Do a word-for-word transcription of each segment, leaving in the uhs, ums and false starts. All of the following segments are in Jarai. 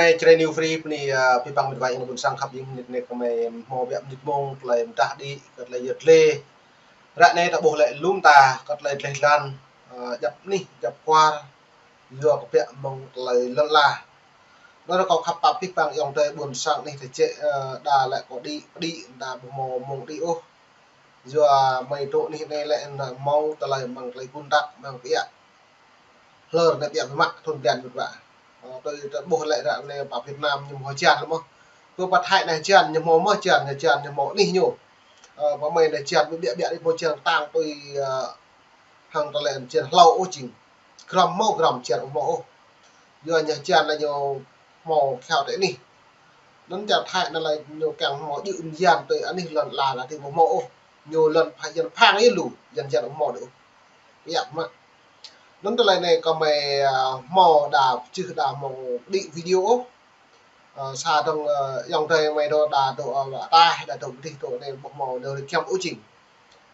Anai Jrai New Free, bơni, ơ, abih bang met wa ayŏng adơi ƀuôn sang khăp jing, mơnit anai kơmơi hmâo biă mơnit mông tơlơi mơdah đĭ kơ tơlơi yơh dleh. Ră anai ta ƀuh lĕ lŏm ta kơ tơlơi dleh dlan, ơ, djăp anih, djăp kwar, yua kơ biă mơ̆ng tơlơi lŏn ala. Anŭn kâo khăp pap abih bang ayŏng adơi ƀuôn sang anih tơčĕ, ơ, đa lĕ kâo đĭ, pơđĭ, đa ƀu hmâo mông đĭ ôh. Yua mơi dŏ anih anai lĕ hmâo tơlơi mơ̆ng tơlơi gun đăk, mơ̆ng pơiă. Hlơr anai biă biă mă thun blan biă mă. Ơ, tui ta ƀuh lĕ ră anai pơ Việt Nam ñu hmâo hơjan lĕ mơ̆. Pơ pơ Thái anai hơjan ñu hmâo mơ̆, hơjan, hơjan ñu hmâo anih ñu. Ơ, pơ mơi anai hơjan biă biă biă hmâo hơjan tang tui, ơ, hăng tơlơi hơjan hlâo ôh jing. Grŏm hmâo grŏm hơjan ƀu hmâo ôh. Yua ñu hơjan lĕ ñu hmâo kheo tui anih. Anŭn čar Thái anai lĕ ñu kiăng hmâo djơ̆ hơjan tui anih lŏn ala lĕ tui ƀu hmâo ôh. Ñu lŏn pha-, hơjan phang yơh lu, hơjan hơjan ƀu hmâo đĭ ôh. Biă mă. Anŭn tơlơi anai kơmơi, ơ, hmâo đa pơčeh đa hmâo đĭ video ôh. Ơ, sa dong, ơ, ayŏng adơi mơi dŏ đa dŏ, ơ, wă ataih, đa dŏ pơdih dŏ anai ƀu hmâo nao rơkiăm ôh jing.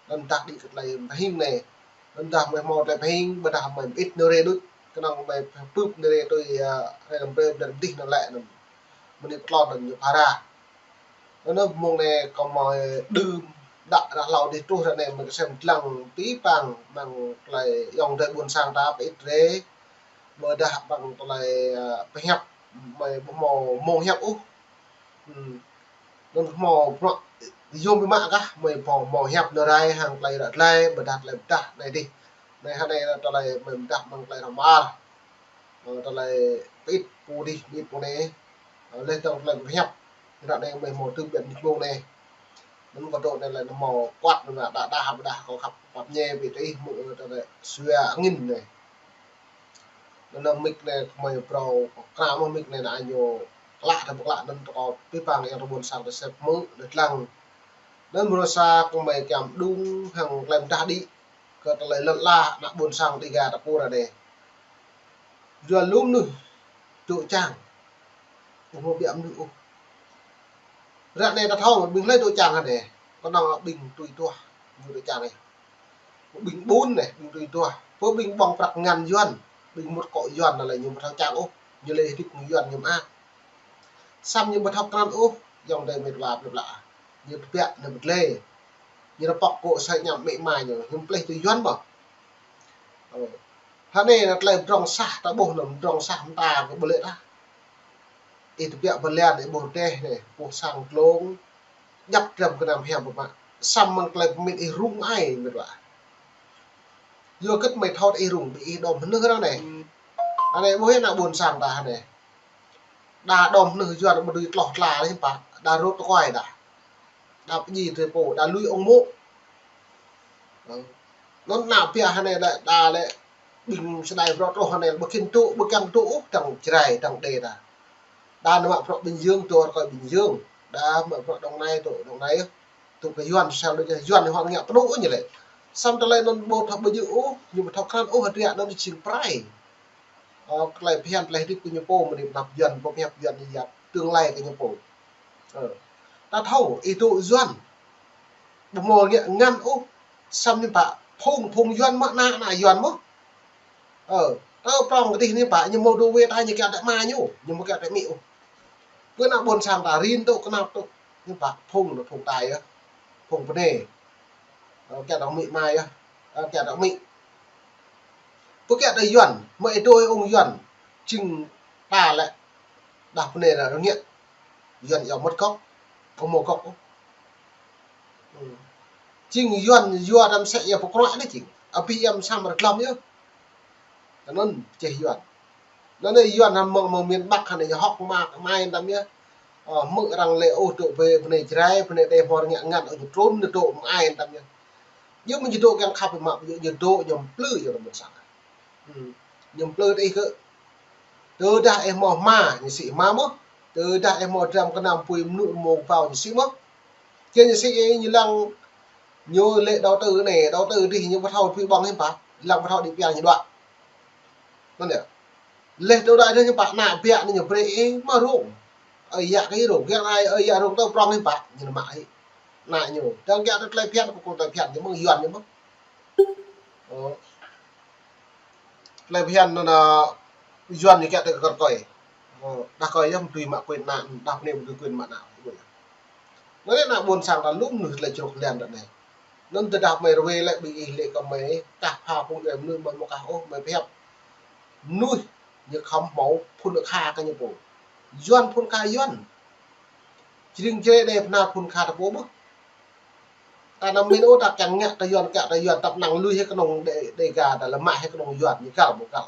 Anŭn dah đĭ kơ tơlơi pơhing anai. Anŭn dah mơi hmâo tơlơi pơhing, ƀôdah mơi mơit nao rai đôč. Kơnơ̆ng mơi pơpŭp nao rai tui, ơ, rai lăm brơi blan pơdih anŭn lĕ anŭn. Mơnit pơtlon anŭn ñu phara. Anŭn mông anai kơmơi đưm đă ră hlâo dih truh ră anai mơi kơsem dlăng abih bang mơ̆ng tơlơi ayŏng adơi ƀuôn sang ta pơit rai. Ƀôdah mơ̆ng tơlơi, ơ, pơhiăp mơi ƀu hmâo mông hiăp ôh. Hmm. Anŭn hmâo bruă yôm biă mă kah mơi hmâo, hmâo hiăp nao rai hăng tơlơi ră glai, ƀôdah tơlơi pơdah anai dih. Anai hơnai tơlơi mơi pơdah mơ̆ng tơlơi rơmar. Ơ, tơlơi pơit pô dih, pơit pô anai. Ơ, leh dong tơlơi pơhiăp. Ră anai mơi hmâo tŭ biă mơnit mông anai. Anŭn kâo dŏ anai lĕ hmâo kuăt anŭn đa đa hăp đa kâo khăp pap ñe ƀu tui ih mơ̆ tơlơi sua angin anai. Anŭn mic anai kơmơi phrâo kơnang mơ̆ mic anai ană ñu klă tơpă klă anŭn tơkâo abih bang ayŏng adơi ƀuôn sang tơsep mơ̆ đĕt lăng. Anŭn mrô sa kơmơi kiăng đung hăng tơlơi mơdah đĭ kơ tơlơi lŏn ala ană ƀuôn sang Dega ta pô ră anai. Yua lŏm anŭn dŏ čang. Ƀu hmâo biă mơnuih ôh. Ră anai ta thâo ƀing hlơi dŏ čang anai. Kơnơ̆ng ƀing tui tuah ñu dŏ čang anai. Ƀing ƀun anai, ƀing tui tuah. Pơ ƀing ƀơ̆ng prăk ngăn Yuan, ƀing mŭt akŏ Yuan anai lĕ ñu ƀu thâo čang ôh. Ñu lĕ hơdip mơ̆ng Yuan ñu mơak. Samơ̆ ñu ƀu thâo krăn ôh, ayŏng adơi met wa plơi pla. Ñu tơbiă, ñu pơdlai. Ñu rơpŏk akŏ sa ñăm amĭ ama ñu, ñu pleh tui Yuan mơ̆. Ơ. Hơnai anai tơlơi pơdrŏng sah ta ƀuh anŭn, pơdrŏng sah mơta kơ ƀu lĕ ta. Ih tơbiă bơlan ih ƀuh rơdêh anai, ƀuh sang glông, djăp dram kơnam hiam biă mă. Samơ̆ mơ̆ng tơlơi pơmĭn ih rŭng ai met wa. Yua kơ mơi thâo ih rŭng, ƀing ih đom hơnưh arăng anai. Anai ƀuh ană ƀuôn sang ta anai. Đa đom hơnưh Yuan ƀu dưi tloh tla lĕ hiư̆m pă, đa rŏt tơkuai đa. Đa pơdjai tơpô, đa lui ung mô̆. Ơ. Anŭn ană biă hơnai lĕ, đa lĕ ƀing sơdai bruă truh hơnai lĕ ƀu khĭn tŭ, ƀu kiăng tŭ ôh, dăng Jrai, dăng Đê đa. Đa nao mă bruă Bình Dương, tŭ rơkơi Bình Dương. Đa mă bruă Đồng Nai, tŭ Đồng Nai. Tŭ kơ Yuan, sel đôč Yuan hŏ ngă pơnŭ ôh ñu lĕ. Samơ̆ tơlơi anŭn ƀu thâo ƀu djơ̆ ôh, ñu ƀu thâo krăn ôh, hơdră anŭn jing prai. Ơ, tơlơi phiăn tơlơi hơdip kơ ñu pô, mơ̆ng anăp Yuan, pơhiăp Yuan ñu yap tương lai kơ ñu pô. Ơ. Ta thâo, ih dŏ Yuan. Ƀu hmâo ngă ngăn ôh. Samơ̆ ñu pă phung, phung Yuan mơ̆, ană, ană Yuan mơ̆. Ơ, tơ prŏng kơ dih ñu pă, ñu hmâo dŏ wai ta ñu kiăng tĕ ama ñu, ñu hmâo kiăng tĕ amĭ ôh. Pơ ană ƀuôn sang ta rin tŭ kơnap tŭ, ñu pă phung, phung ta yơh. Phung bơnai. Ơ, kiăng tĕ amĭ ama yơh. Ơ, kiăng tĕ amĭ. Pơ kiăng tĕ Yuan, mơ̆ ih dŏ ih ung Yuan, jing ta lĕ, đah bơnai lĕ rơngiă. Yuan yua mŭt gŏk, ƀu hmâo gŏk ôh. Hmm. Jing Yuan yua đăm sĕ yua pơkroă anai jing. Abih yăm sam rơglăm yơh. Anŭn čeh Yuan. Anŭn anai Yuan hăng mơ̆ng, mơ̆ng miền Bắc hăng anai ñu hŏk mă, mai tam yơh. Ơ, hmư̆ arăng lĕ ôh dŏ bơ-, bơnai Jrai, bơnai Đê hmâo rơngiă ngăn ôh ñu trŭn ñu dŏ mơai tam yơh. Yua mơ̆ ñu dŏ kiăng khăp mă, yua ñu dŏ ñu plư yua mơ̆n sang. Hmm. Ñu plư tơ ih kơ. Tơdah ih hmâo hma, ñu sĭ hma mơ̆. Tơdah ih hmâo dram kơnam apui mơnŭ rơmô kơbao, ñu sĭ mơ̆. Kiăng ñu sĭ ih ñu lăng, ñu lĕ đầu tư anai, đầu tư dih ñu ƀu thâo apui ƀơ̆ng hiư̆m pă, lăng ƀu thâo đĭ pian ñu đuaĭ. Anŭn yơh. Leh tơdah dih ñu pă ană biă anai ñu brơi ih mă rông. Ơi yă kơ ih rông, kiăng anai ơi yă rông tơ prŏng hiư̆m pă, ñu nao mă ih. Ană ñu. Dăng kiăng tơ tơlơi phiăn, kơ tơlơi phiăn ñu mơ̆ng Yuan ñu mơ̆ng. Ơ. Tơlơi phiăn anŭn, ơ, Yuan ñu kiăng tơ kơ rơkơi. Ơ, đah kơi yơh mơ̆ tui mă quyền ană, đah kơi anai mơ̆ tui quyền mă ană. Anŭn lĕ ană ƀôn sang ta lŏm mơnuih tơlơi čruk lĕn ră anai. Anŭn tơdah mơi rơwe lĕ ƀing ih lĕ kơ mơi kah pha phung djuai mơnuih mơi mơ̆ kah ôh, mơi pơhiăp. Mơnuih ñu khŏm hmâo phŭn akha kơ ñu pô. Yuan phŭn akha Yuan. Jring jre đe pơnar phŭn akha ta pô ƀơh. Ta anăm min ôh ta kiăng ngă ta Yuan, kiăng ta Yuan, tăp năng lui hĭ kơnơ̆ng Đê, Đêga, ta lĕ mă hĭ kơnơ̆ng Yuan, ñu găl mơ̆ găl.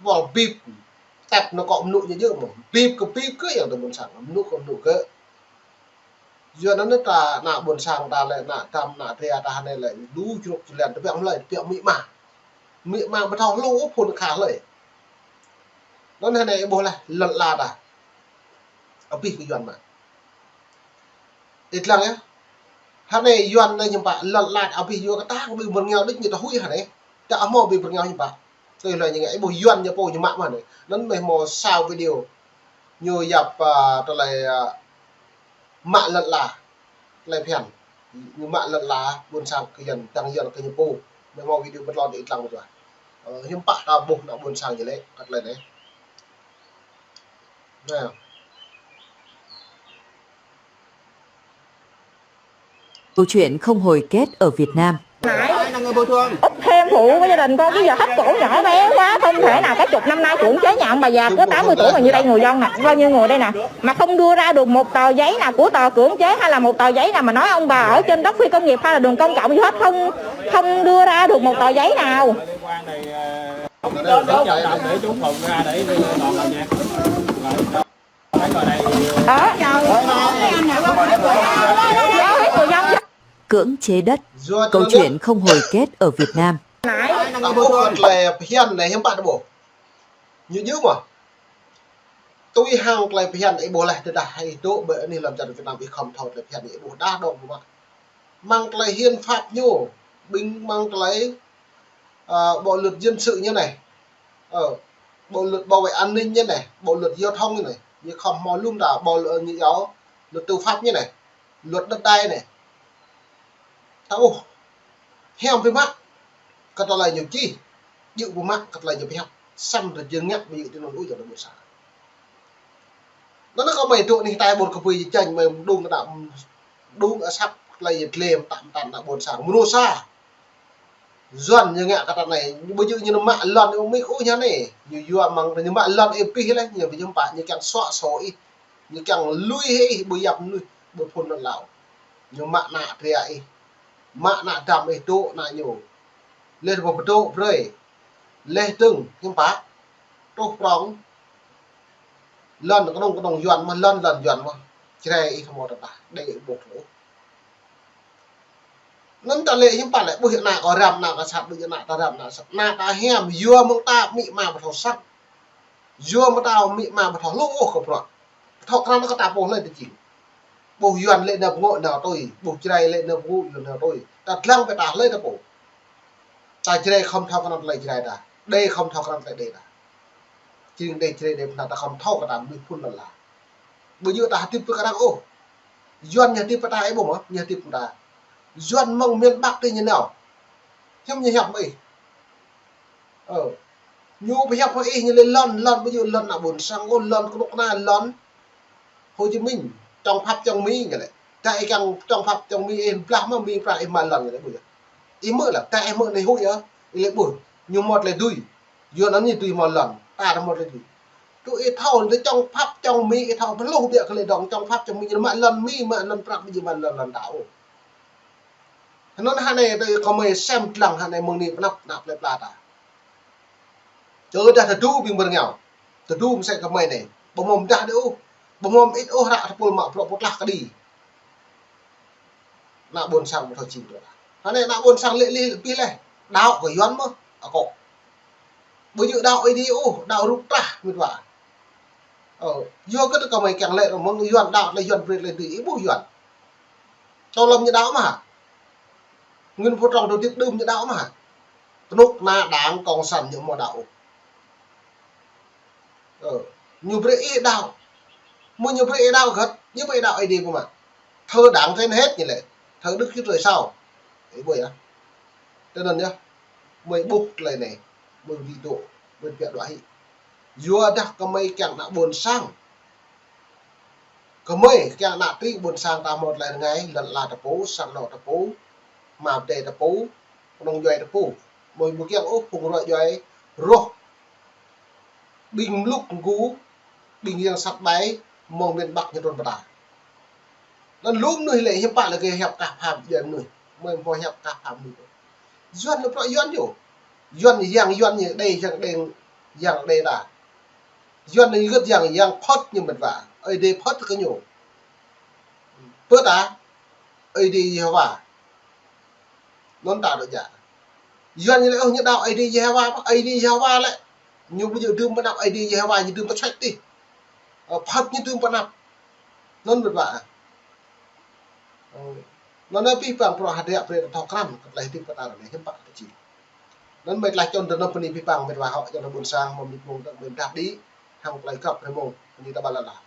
Wơl bip, tep anŭn kơ mơnŭ ñu djơ̆ mơ̆. Bip kơ bip kơ yang ta ƀôn sang, mơnŭ kơ mơnŭ kơ. Yuan anŭn ta ană ƀôn sang ta lĕ, ană dăm, ană dra ta anai lĕ, lu čruk čơlen, tơbiă mơlơi, tơbiă amĭ ama. Amĭ ama ƀu thâo hlô ôh phŭn akha hlơi. Anŭn anai ƀuh laih, lŏn ala ta. Abih kơ Yuan mă. Ih lăng yơh. Hă anai Yuan anai hiư̆m pă lŏn ala abih yua kơ tang ƀing bơrngeo đôč ñu ta huĭ hă anai. Ta hmâo ƀing bơrngeo hiư̆m pă. Tui hlơi ñu ngă ih ƀuh Yuan ñu pô ñu mă mơ̆n anai. Anŭn mơi hmâo sa video. Ñu yap, a, tơlơi, a, mă lŏn ala. Tơlơi phiăn. Ñu mă lŏn ala ƀôn sang kơ Yuan, dăng Yuan kơ ñu pô. Mơi hmâo video pơtlon ih lăng mơ̆ tuah. Ơ, hiư̆m pă ta ƀuh ană ƀôn sang ñu lĕ, kơ tơlơi anai. Anai. Câu chuyện không hồi kết ở Việt Nam. Úp thêm vụ với gia đình con, chứ giờ thất của cũng nhỏ bé quá, không thể nào, cái chục năm nay cưỡng chế nhà ông bà già tới tám mươi tuổi mà như đây người dân nè, bao nhiêu người đây nè, mà không đưa ra được một tờ giấy nào của tờ cưỡng chế hay là một tờ giấy nào mà nói ông bà ở trên đất phi công nghiệp hay là đường công cộng gì hết, không, không đưa ra được một tờ giấy nào. Đó. Cưỡng chế đất, câu chuyện không hồi kết ở Việt Nam. Anai, ta ƀuh kơ tơlơi phiăn anai hiư̆m pă ta ƀuh. Ñu djơ̆ mơ̆. Tui hăng tơlơi phiăn ih ƀuh laih tơdah ih dŏ ƀơi anih lŏn čar Việt Nam ih khŏm thâo tơlơi phiăn ih ƀuh đah dŏ mơ̆. Mơ̆ng tơlơi hiến pháp ñu, ƀing mơ̆ng tơlơi, ơ, bộ luật dân sự ñu anai. Ơ, bộ luật bảo vệ an ninh ñu anai, bộ luật giao thông ñu anai. Ñu khŏm hmâo lŏm ta bộ luật ñu yua, luật tư pháp ñu anai, luật đất đai anai. Ta ƀuh. Hiam pơmă. Kơ tơlơi ñu čih. Djơ̆ pơmă kơ tơlơi ñu pơhiăp. Săm tơ jơngăt ƀu djơ̆ tui anŭn ôh jơ̆ ta ƀôn sang. Anŭn kơ mơi dŏ anih tai ƀôn kơ pui jơčanh mơi mơđung kơ đa mơđung asăp tơlơi yơh tlem tăm tăn ană ƀôn sang. Mơnuih sa. Yuan ñu ngă kơ ta anai, ñu ƀu djơ̆ ñu mă lŏn ih mơ̆ ôh ñu anai. Ñu yua mơ̆ng ñu mă lŏn ih pih laih, ñu ƀu djơ̆ pă, ñu kiăng suă sô ih. Ñu kiăng lui hĭ ih ƀu yap mơnuih, ƀu phŭn lŏn lao. Ñu mă ană dra ih. Mă ană dăm ih dŏ ană ñu. Laih ƀu pơdŏ brơi. Laih dơ̆ng, hiư̆m pă. Truh prŏng. Lŏn kơnơ̆ng kơnơ̆ng Yuan mơ̆, lŏn lŏn Yuan mơ̆. Jrai ih hmâo tơdah, đe ih ƀuh lu. Anŭn ta lĕ hiư̆m pă lĕ, ƀuh ană kơ răm, ană kơ sat, ƀuh ană ta răm, ană sat. Ană ta hiam, yua mơ̆ng ta amĭ ama ƀu thâo sat. Yua mơ̆ng ta amĭ ama ƀu thâo hlô ôh kơ bruă. Thâo krăn kơ ta pô hlơi tơ jing. Ƀuh Yuan lĕ nao pơngŏ nao tui, ƀuh Jrai lĕ nao pơngŏ Yuan nao tui. Ta lăng pơ ta hlơi ta pô. Ta Jrai khŏm thâo krăn tơlơi Jrai ta. Đe khŏm thâo krăn tơlơi đe ta. Jing đe Jrai đe pơna ta khŏm thâo kơ ta mơnuih phŭn lŏn la. Ƀu djơ̆ ta hơdip pơ kơ arăng ôh. Yuan ñu hơdip pơ ta ih ƀuh mơ̆, ñu hơdip pơ ta. Yuan mơ̆ng miền Bắc tơ ñu nao. Hiư̆m ñu hiăp mơ̆ ih. Ơ. Ñu pơhiăp mơ̆ ih ñu lĕ lŏn, lŏn ƀu djơ̆ lŏn ană ƀôn sang ôh, lŏn kơnuk kơna lŏn Hồ Chí Minh, chống Pháp chống Mỹ ñu lĕ. Ta ih kiăng chống Pháp chống Mỹ ih blah mơ̆ Mi prah ih mă lŏn ñu lĕ ƀuh yơh. Ih mơ̆ lĕ, ta ih mơ̆ anai huĭ yơh, ih lĕ ƀuh. Ñu mơ̆ tơlơi dưi. Yuan anŭn ñu dưi mơ̆ lŏn, ta mơ̆ tơlơi dưi. Tui ih thâo, tơ chống Pháp chống Mỹ, ih thâo pơluh biă kơ lĕ dŏng chống Pháp chống Mỹ, ñu mă lŏn Mi, mă lŏn prah, ƀu djơ̆ mă lŏn, lŏn ta ôh. Anŭn hă anai, tơ kơ mơi sem lăng hă anai mơ̆ng anai pơnăp, pơnăp lĕ pla ta. Čơ dah tơdu ƀing bơrngeo. Tơdu mơsĕ kơ mơi anai. Ƀu hmâo mơdah đe ôh. Ƀu hmâo mơit ôh ră tơpul mă bruă pơtlah kơđi. Ană ƀôn sang ƀu thâo jing tui ta. Hă anai ană ƀôn sang lĕ lĕ pih leh. Đaŏ kơ Yuan mơ̆. Akŏ. Ƀu djơ̆ đaŏ Ơi Adai ôh. Đaŏ rup trah mĭt wa. Ơ, yua kơ tơ kơ mơi kiăng lĕ mơ̆ng Yuan đaŏ lĕ Yuan brơi lĕ dưi ih ƀuh Yuan. Tô Lâm ñu đaŏ mơ̆ hă? Nguyễn Phú Trọng chủ tịch đưm ñu đaŏ mơ̆ hă? Kơnuk kơna đảng cộng sản ñu hmâo đaŏ ôh. Ơ, ñu brơi ih đaŏ. Mơ̆ ñu brơi ih đaŏ gơ̆t, ñu brơi đaŏ Ơi Adai pơmă. Thờ đảng trên hết ñu lĕ. Thờ Đức Chúa Trời sau. Ih ƀuh yơh. Tơ anŭn yơh. Mơi ƀuh tơlơi anai. Mơi ƀu djơ̆. Mơi biă đuaĭ hĭ. Yua dah kơmơi kiăng ană ƀôn sang. Kơmơi kiăng ană tring ƀôn sang ta hmâo tơlơi rơngai, lŏn ala ta pô, sang anŏ ta pô, hmua pơdai ta pô, kơnung djuai ta pô. Mơi ƀu kiăng ôh phung ruă djuai rŏh. Ƀing mluk mgu, ƀing yang sat ƀai, mơ̆ng miền Bắc ñu trŭn pơ ta. Anŭn lu mơnuih lĕ hiư̆m pă lĕ kơ hiăp kah pha Yuan mơnuih. Mơi hmâo hiăp kah pha mơnuih. Yuan lĕ prŏ Yuan yơh. Yuan yang Yuan ñu đei yang đeng yang đei ta. Yuan ñu gơ̆t yang yang phŏt ñu mĕt wa. Ơi Adai phŏt kơ ñu. Pơ ta Ơi Adai Yêhôwa. Anŭn ta đôč yơh. Yuan ñu lĕ ôh ñu đaŏ Ơi Adai Yêhôwa, Ơi Adai Yêhôwa lĕ. Ñu ƀu djơ̆ dưm pơ anăp Ơi Adai Yêhôwa, ñu dưm pơ suaih tih. Ơ, phŏt ñu dưm pơ anăp. Anŭn mĕt wa. Ơ, anŭn anai pih pang prŏ hơdră brơi ta thâo krăn, kơ tơlơi hơdip kơ ta anai hiư̆m pă ta či. Anŭn mơi tơlơi čŏng tơ anŭn bơni pih pang mĕt wa hŏ, čŏng tơ ƀôn sang, mơ̆ng mĭt mông tơ ƀing ta đĭ, hăng tơlơi găp rơmông, bơni ta ƀă lăh.